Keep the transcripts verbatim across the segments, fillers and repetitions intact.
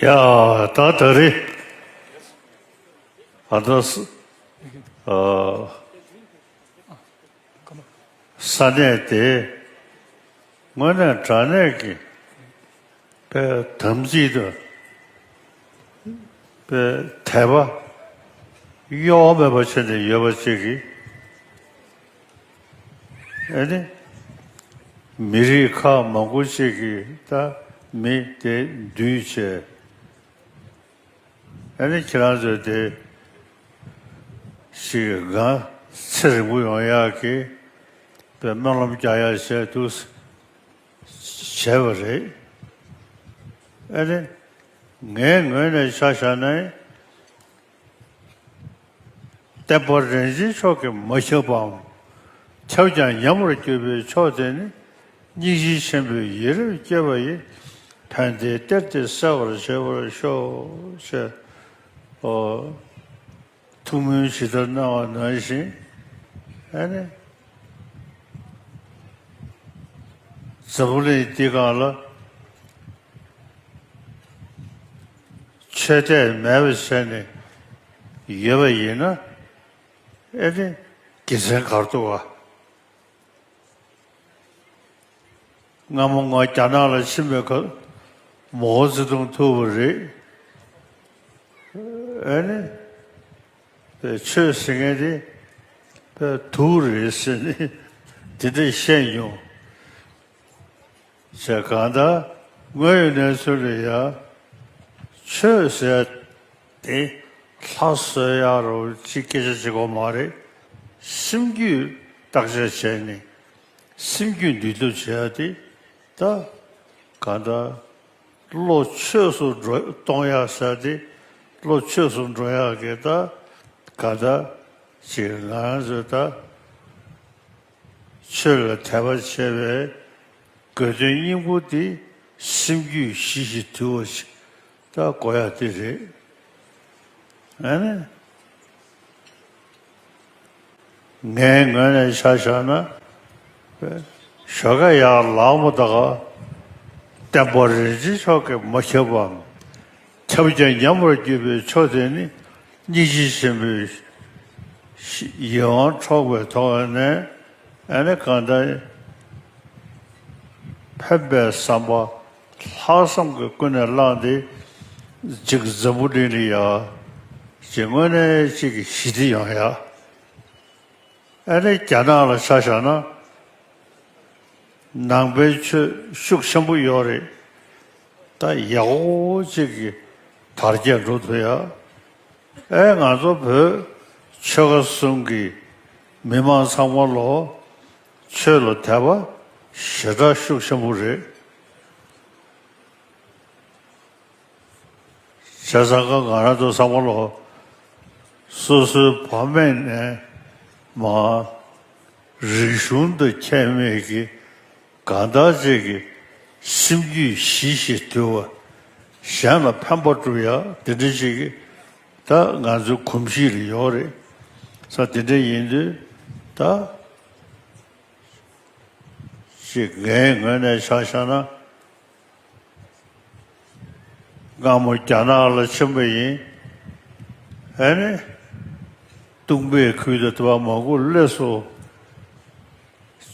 ཡ། ད་ད་རེས་ཨ་ད་ས་ཨ་ས་གནས་དེ་དངོས་གནས་དྲང་གནས་ཀྱི་པའི་དམ་ཚིག་དང་པའི་དད་པ་གཡོ་བ་མེད་པ་བྱས་ནས་ཡོད་པ་ཅིག་གིས། ཨ་ནི་མི་རིགས་ཁག་མང་པོ་ཅིག་གིས་ད་མི་དེ་འདུས་བྱས། ཨ་ནི་ཁྱེད་རང་ཚོས་དེ་ཞིག་ང་ཚེ་རིང་པོ་ཡོང་ཡག་གི་པའི་སྨོན་ལམ་རྒྱག་ཡག་བྱས་འདུག་བྱས་པ་རེད། ཨ་ནི་ངའི་ངོས་ནས་ཆ་བཞག་ན། བསྟན་པ་རིན་ཆེན་མཆོག་གིས་མ་ཁྱབ་པའམ། ཁྱབ་ཀྱང་ཉམས་པར་གྱུར་པའི་ཕྱོགས་དེ་ནི། སྙིང་རྗེ་ཆེན་པོས་ཡིད་རབ་བསྐྱོད་པ་ཡིས། ཕན་བདེའི་གཏེར་དེ་གསལ་བར་བྱེད་པར་ཤོག་ཅེས། ཨོ། ཐུགས་སྨོན་ཇི་ལྟར་གནང་བ་ནང་བཞིན། ཨ་ནི། འཛམ་བུ་གླིང་འདི་སྒང་ལ། ཆོས་དད་མེད་པ་བྱས་ནས་ཡོད་པ་ཡིན་ན། ཨེ་ནི་དགེ་མཚན་ག་རེ་འདུག་ག། སྔ་མོ་ང་རྒྱ་ནག་ལ་ཕྱིན་པའི་སྐབས་མའོ་ཙེ་ཏུང་ཐུག་པ་རེད། ཨེ་ནི་པའི་ཆོས་ཟེར་མཁན་དེ་པའི་དུག་རེད་ཟེར་ནས་དེ་འདྲ་བཤད་མྱོང་། ཟེར་གང་ལྟར་དངོས་ཡོད་གནས་ཚུལ་ལ་ཡང་ཆོས་ཟེར་དེ་ལྷ་གསོལ་ཡག་རོ་ཅིག་སྐད་ཆ་བྱེད་དགོས་མ་རེད། སེམས་རྒྱུད་བརྟག་དཔྱད་བྱས་ནས་སེམས་རྒྱུད་འདུལ་ཐབས་བྱེད་ཡག་དེ་ད་གང་ལྟར་བློ་ཆོས་སུ་འགྲོ་གཏོང་ཡག་ཟེར་དེ་བློ་ཆོས་སུ་འགྲོ་ཡག་གི་ད་གང་ལྟར་ཅིག་ང་རང་ཚོས་ད། ཆོས་ལ་དད་པ་བྱས་པའི་དགོས་དོན་སྙིང་པོ་དེ་སེམས་རྒྱུད་ཞི་ཞིང་དུལ་བ་ཞིག་ད་དགོས་ཡག་དེ་རེད། ཨ་ནི། ངའི་ངོས་ནས་ཆ་བཞག་ན། ཞོགས་ཀ་ཡར་ལངས་པ་དང་། བསྟན་པ་རིན་ཆེན་མཆོག་གིས་མ་ཁྱབ་པའམ། ཁྱབ་ཀྱང་ཉམས་པར་གྱུར་པའི་ཕྱོགས་དེ་ནི། སྙིང་རྗེ་ཆེན་པོའི་ཡིད་དབང་འཕྲོག་པའི་ཐོག་ནས། ཨ་ནི་གང་ལྟར་ཕན་པའི་བསམ་པ་ལྷག་བསམ་གྱིས་ཀུན་ནས་བསླངས་ཏེ། ཅིག་འཛམ་བུ་གླིང་ལ་ཡ་ཅིག་དངོས་གནས་ཅིག་གི་ཞི་བདེ་ཡོང་ཡ། ཨ་ནི་རྒྱ་ནག་ལ་ཆ་བཞག་ན། ནང་པའི་ཆོས་ཤུགས་ཆེན་པོ་ཡོད་རེད། ད་ཡག་པོ་ཅིག་གི་དར་རྒྱས་འགྲོ་ཐུབ་ཡ། ཨེ་ང་ཚོ་བོད་ཆོལ་ཁ་གསུམ་གྱི་མི་མང་ཚང་མ་ལོ་ཆོས་ལ་དད་པ་ཞེ་དྲག་ཤུགས་ཆེན་པོ་རེད། བྱས་ཙང་ཀ་ང་རང་ཚོ་ཚང་མ་ལོ་སོ་སོའི་ཕ་མེས་ནས་མ་རིག་གཞུང་དང་ཁྱད་མེད་ཀྱི་གང་ལྟར་ཅིག་གི་སེམས་རྒྱུད་ཞི་ཞིང་དུལ་བ། གཞན་ལ་ཕན་པ་སྒྲུབ་ཡ་དེ་འདྲ་ཅིག་གི་ད་ང་ཚོའི་གོམས་གཤིས་ལ་ཡོད་རེད། ས་དེ་འདྲ་ཡིན་དུས་ད་ཅིག་ངའི་ངོས་ནས་ཆ་བཞག་ན། སྔ་མོ་རྒྱ་ནག་ལ་ཕྱིན་པ་ཡིན། ཨ་ནི། སྟོང་པའི་ཁུལ་དུ་དུ་བ་མང་པོ་སླེབས་སོ།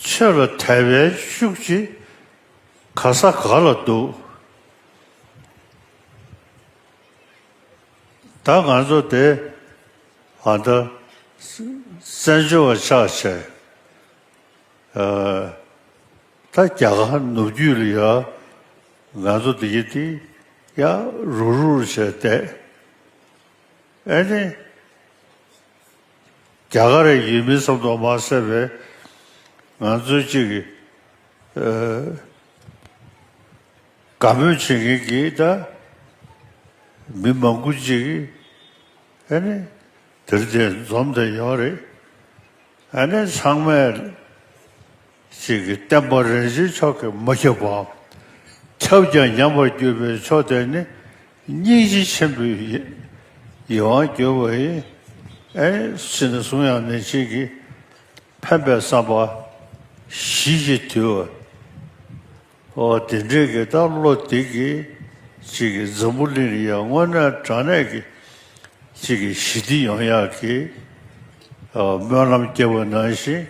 ཆོས་ལ་དད་པའི་ཤུགས་ཀྱིས་ག་ས་ག་ལ་འདུག་ད་ང་ཚོ་དེ་ཨ་ད་བཙན་བྱོལ་བ་ཆགས་བྱས། ད་རྒྱ་གར་ནུབ་རྒྱུད་ལ་ཡ་ང་ཚོ་འདི་གི་དེ་ཡ་རུག་རུག་བྱས་བསྡད། ཨེ་ནི་རྒྱ་གར་ཡུལ་མི་ཙམ་དུ་མ་ཟད་པའི་ང་ཚོའི་གཅིག་གི་དགའ་མོས་བྱེད་མཁན་གྱི་ད་མི་མང་པོ་ཅིག་གིས་ཨེ་ནི་དེར་དེ་འཛོམས་བསྡད་ཡོད་རེད། ཨ་ནི་ཚང་མས་ཅིག་གི་བསྟན་པ་རིན་ཆེན་མཆོག་གིས་མ་ཁྱབ་པའམ། ཁྱབ་ཀྱང་ཉམས་པར་གྱུར་པའི་ཕྱོགས་དེ་ནི་སྙིང་རྗེ་ཆེན་པོའི་ཡིད་དབང་བསྒྱུར་བ་ཡིན། ཨེ་ཕྱི་ནས་གསུང་ཡང་ནས་ཅིག་གི་ཕན་པའི་བསམ་པ་ཞི་ཞིང་དུལ་བ། ཨོ་དེ་འདྲས་ཀྱི་ད་བློ་དེ་གི་ ཅིག་གི་འཛམ་བུ་གླིང་ལ་ཡང་དངོས་གནས་དྲང་གནས་ཀྱི་ཅིག་གི་ཞི་བདེ་ཡོང་ཡག་གི་ཨ་སྨོན་ལམ་བརྒྱབ་པ་ནང་བཞིན།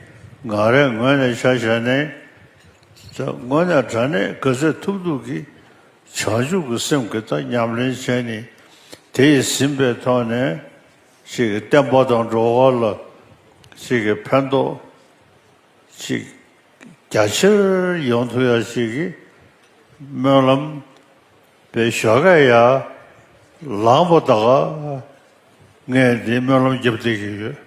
ང་རའི་ངོས་ནས་ཆ་བཞག་ནས། ད་དངོས་གནས་དྲང་གནས་ག་ཚོད་ཐུབ་ཐུབ་ཀྱིས་བྱང་ཆུབ་ཀྱི་སེམས་ཀྱི་ད་ཉམས་ལེན་བྱས་ནས། དེ་ཡིས་ཟིན་པའི་ཐོག་ནས་ཅིག་གི་བསྟན་པ་དང་འགྲོ་བ་ལ་ཅིག་གི་ཕན་ཐོགས་ཅིག་རྒྱ་ཆེར་ཡོང་ཐུབ་ཡ་ཞིག་གི་སྨོན་ལམ་པའི་ཞོགས་ཀས་ཡར་ལངས་པ་ད་ག་ངས་འདི་སྨོན་ལམ་བརྒྱབ་བསྡད་ཀྱི་ཡོད།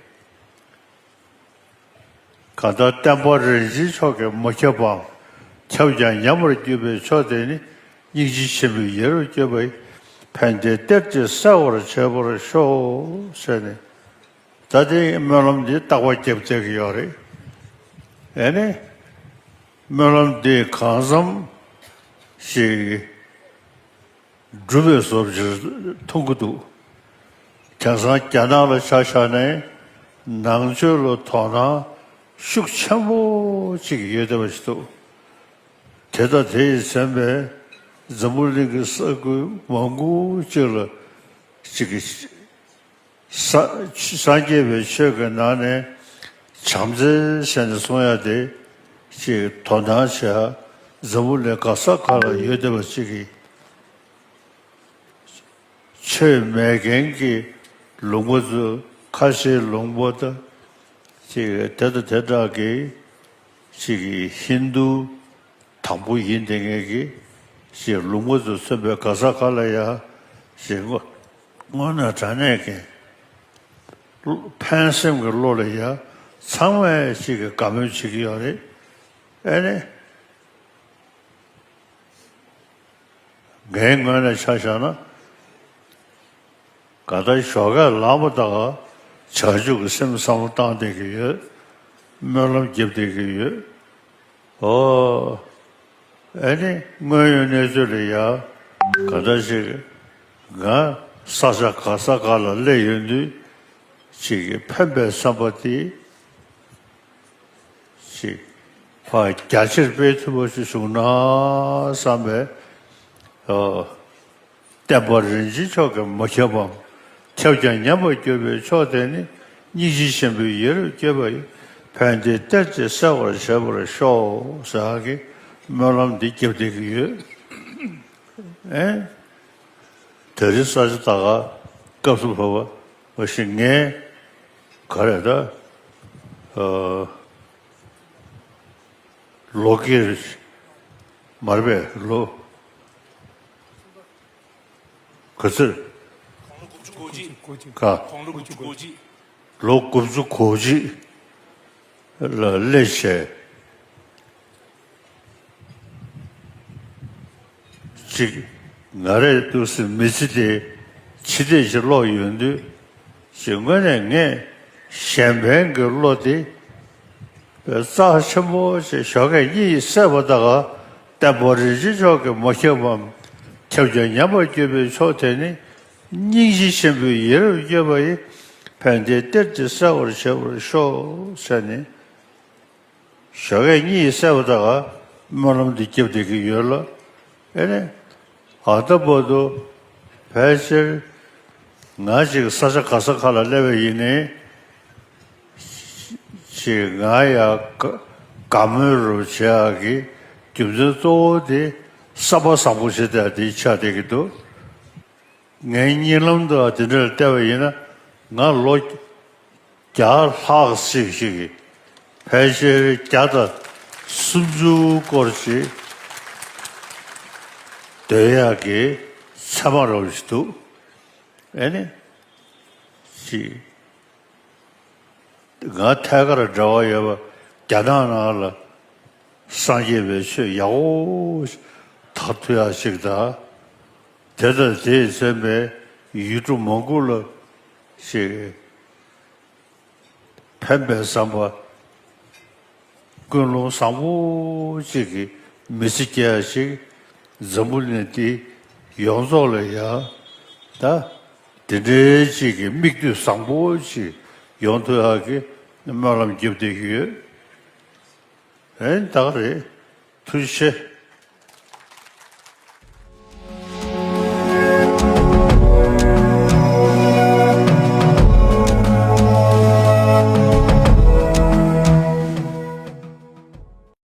གང་ལྟར་བསྟན་པ་རིན་ཆེན་མཆོག་གིས་མ་ཁྱབ་པའམ། ཁྱབ་ཀྱང་ཉམས་པར་གྱུར་པའི་ཕྱོགས་དེ་ནི། སྙིང་རྗེ་ཆེན་པོས་ཡིད་རབ་བསྐྱོད་པ་ཡིས། ཕན་བདེའི་གཏེར་དེ་གསལ་བར་བྱེད་པར་ཤོག་ཟེར་ནས། ད་ལྟའི་སྨོན་ལམ་འདི་རྟག་པར་བརྒྱབ་བསྡད་ཀྱི་ཡོད་རེད། ཨེ་ནི། སྨོན་ལམ་འདི་གང་འཚམ་ཞིག་འགྲུབ་པའི་བཟོ་འདྲ་མཐོང་གི་འདུག་དེང་སང་རྒྱ་ནག་ལ་ཆ་བཞག་ནས་ནང་ཆོས་ལ་དོ་སྣང་ཤུགས་ཆེན་པོ་ཅིག་ཡོད་བསྡད་པ་ཞིག་འདུག་དེ་དང་དེ་ཡིས་མཚོན་པའི་འཛམ་བུ་གླིང་གི་ས་ཁུལ་མང་པོ་ཅིག་ལ་ཅིག་གི་ས་སངས་རྒྱས་པའི་ཆོས་ཀྱི་ནང་ནས་བྱམས་བརྩེ་ཟེར་ནས་གསུང་ཡ་དེ་ཅིག་དོ་སྣང་བྱེད་ཡ་འཛམ་བུ་གླིང་ག་ས་ག་ལ་ཡོད་བསྡད་པ་ཅིག་གི་ཆོས་མེད་མཁན་གྱི་ལུང་པ་ཚོ། ཁ་ཆེའི་ལུང་པ་དང་ཅིག་དེ་དང་དེ་འདྲ་གི་ཅིག་གི་ཧིན་རྡུ་དང་པོ་ཡིན་བསྡད་མཁན་གྱི་ཅིག་ལུང་པ་ཚོ་མཚོན་པའི་ག་ས་ག་ལ་ཡ་ཅིག་དངོས་དངོས་གནས་དྲང་གནས་ཀྱི་ཕན་སེམས་ཀྱི་བློ་ལ་ཡ་ཚང་མས་ཅིག་གི་དགའ་མོས་བྱེད་ཀྱི་ཡོད་རེད། ཨེ་ནི། ངའི་ངོས་ནས་ཆ་བཞག་ན། ག་ད་ཞོགས་ཀས་ལངས་པ་ད་ག་བྱང་ཆུབ་ཀྱི་སེམས་བསམ་བློ་བཏང་བསྡད་ཀྱི་ཡོད། སྨོན་ལམ་བརྒྱབ་བསྡད་ཀྱི་ཡོད། ཨོ། ཨེ་ནི་དངོས་ཡོད་གནས་ཚུལ་ལ་ཡ་ག་ད་ཞིག་ང་ས་ཆ་ག་ས་ག་ལ་སླེབས་ཡོང་དུས་ཅིག་གི་ཕན་པའི་བསམ་པ་དེ། ཅིག་ཕར་རྒྱ་ཆེར་སྤེལ་ཐུབ་པ་ཞིག་བྱུང་ན་བསམ་པའི། ཨོ། བསྟན་པ་རིན་ཆེན་མཆོག་གིས་མ་ཁྱབ་པའམ། ཁྱབ་ཀྱང་ཉམས་པར་གྱུར་པའི་ཕྱོགས་དེ་ནི། སྙིང་རྗེ་ཆེན་པོས་ཡིད་རབ་བསྐྱོད་པ་ཡིས། ཕན་བདེའི་གཏེར་དེ་གསལ་བར་བྱེད་པར་ཤོག་ཟེར་གྱི་སྨོན་ལམ་འདི་བརྒྱབ་བསྡད་ཀྱི་ཡོད། ཨེ། དེ་རིང་ས་ཆ་ད་ག་སྐབས་སུ་བབ་པ་མ་གཞི་ངས་ག་རེ་ད། ཨ། ལོ་ཀིར་མར་པས་ལོ་ག་ཚོད། ག་ལོ་དགུ་བཅུ་གོ་གཅིག་ལ་སླེབས་བྱས། ཅིག་ང་རའི་འདུག་སེ་མི་ཚེ་དེ་ཕྱི་བལྟས་ཤིག་ཀློག་ཡོང་དུས། ཅིག་དངོས་གནས་ངས་གཞན་ཕན་གྱི་བློ་དེ་རྩ་ཆེན་པོ་ཞིག་ཞོགས་ཀས་གཉིད་སད་པ་ད་ག་བསྟན་པ་རིན་ཆེན་མཆོག་གིས་མ་ཁྱབ་པའམ། ཁྱབ་ཀྱང་ཉམས་པར་གྱུར་པའི་ཕྱོགས་དེ་ནི། སྙིང་རྗེ་ཆེན་པོས་ཡིད་རབ་བསྐྱོད་པ་ཡིས། ཕན་བདེའི་གཏེར་དེ་གསལ་བར་བྱེད་པར་ཤོག་ཟེར་ནས། ཞོགས་ཀས་གཉིད་སད་པ་ད་ག་སྨོན་ལམ་འདི་བརྒྱབ་བསྡད་ཀྱི་ཡོད་ལ། ཨེ་ནས། ད་ལྟ་བར་དུ་ཕལ་ཆེར་ང་ཅིག་ས་ཆ་ག་ས་ག་ལ་སླེབས་པ་ཡིན་ནའི། ཅིག་ང་ཡ་དགའ་དགའ་མོས་རུ་བྱེད་ཡག་གི་རྒྱུ་མཚན་གཙོ་བོ་དེ་བསམ་པ་བཟང་པོ་བྱེད་བསྡད་དེ་ཆགས་བསྡད་ཀྱི་འདུག་ངའི་གཉིད་ལམ་དུ་དེ་འདྲར་བལྟས་པ་ཡིན་ན། ང་ལོ་བརྒྱ་ལྷག་ཙམ་ཞིག་གི་ཕལ་ཆེར་བརྒྱ་དང་སུམ་ཅུ་སྐོར་ཞིག་སྡོད་ཡག་གི་མཚན་མ་རོབ་ཞིག་འདུག་ཨེ་ནི། ཅིག་ང་ཐད་ཀར་འབྲེལ་བ་ཡོད་པ་རྒྱ་ནག་ནང་ལ་སངས་རྒྱས་པའི་ཆོས་ཡག་པོ་དར་ཐུབ་ཡག་ཅིག་དང་། དེ་དང་དེས་མཚོན་པའི་ཡུལ་གྲུ་མང་པོ་ལ་ཅིག་ཕན་པའི་བསམ་པ། ཀུན་སློང་བཟང་པོ་ཅིག་གི་མི་ཚེ་སྐྱེལ་ཡག་ཅིག་འཛམ་བུ་གླིང་འདི་ཡོངས་རྫོགས་ལ་ཡ། ད་དེ་འདྲའི་ཅིག་གི་མིག་ལྟོས་བཟང་པོ་ཅིག་ཡོང་ཐུབ་ཡག་གི་སྨོན་ལམ་རྒྱབ་བསྡད་ཀྱི་ཡོད། ཨེ་ད་ག་རེད། ཐུགས་རྗེ་ཆེ།